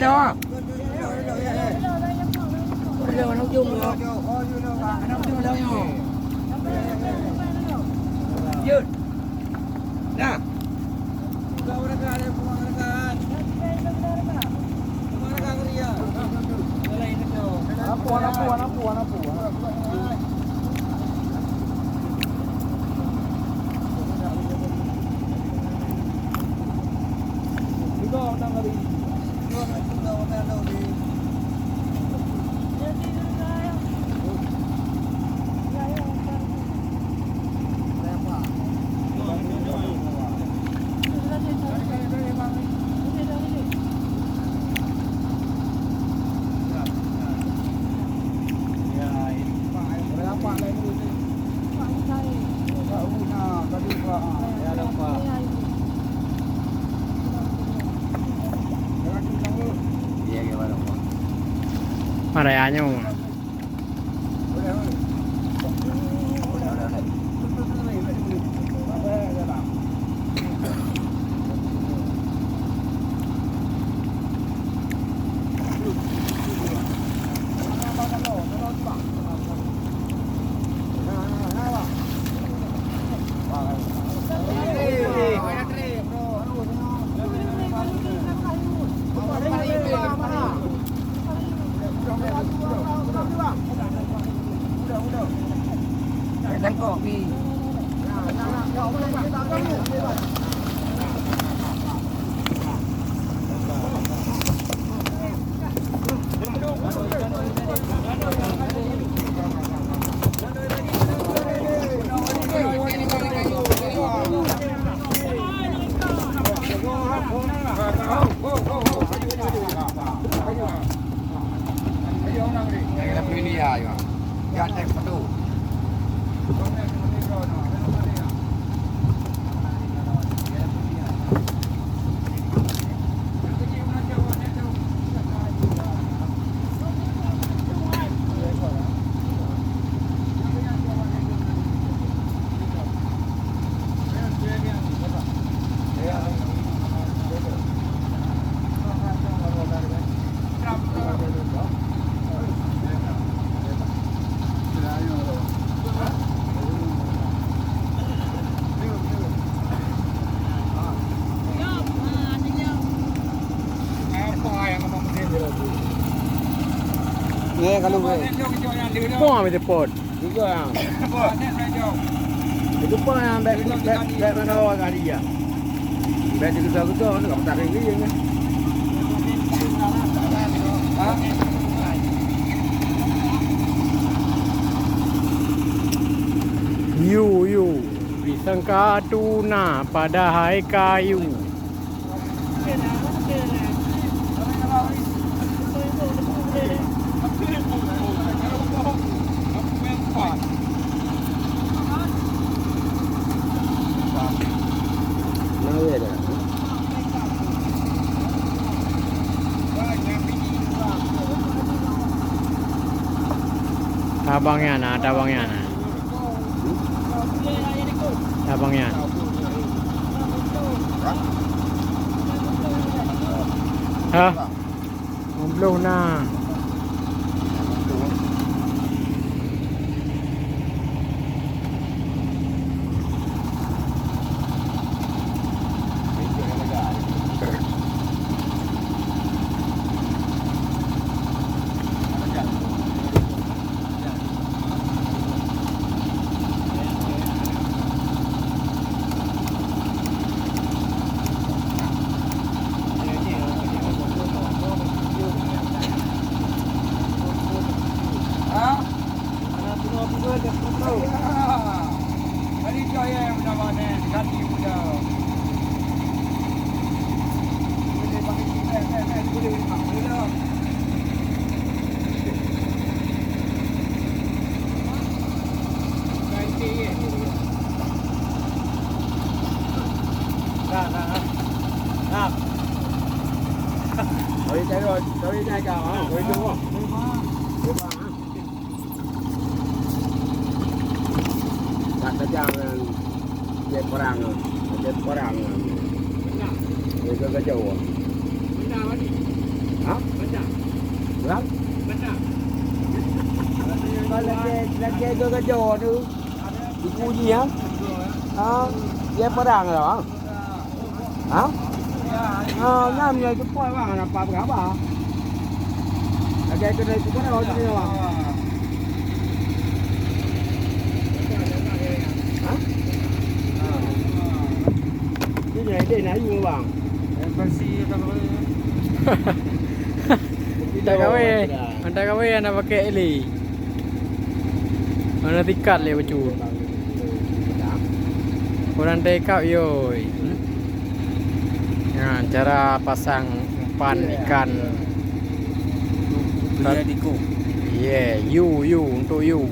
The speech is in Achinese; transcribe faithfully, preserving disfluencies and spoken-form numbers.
Ah. Jun. Nah. Lampu, lampu, lampu, lampu. Maraya nyoe. Eh, kalau gue. Buang ambil depot. Juga ya. Itu pun yang baik, baik, baik mana orang kali ya. Baik itu satu tu, nak tak ada lagi ya. Yu, yu, disangka tuna padahai kayu. Tabang nyan na, tabang nyan na. Tabang nyan. Hah? Limong ploh na. Kat tajam nyan, dia perang, dia perang. Dia ke gajah. Ha? Lagèe, lagèe geugajoe tu. Iku jih, ha? Ha? Dia perang lah, ha? Ha? Ha, nyan nyoe teupot, bang, nampak beuraba. Lagèe keunoe iku perang sini, bang. Ha? Ini nyoe, ini na yue, bang. Versi Mantap kawé, mantap kawé aneuk pakai lé. Mana tikat lé bacut. Kurang teuikap yoi. Hmm? Nah, cara pasang umpan ikan. Iya, Diko. Iya, yu, yu, untuk yu.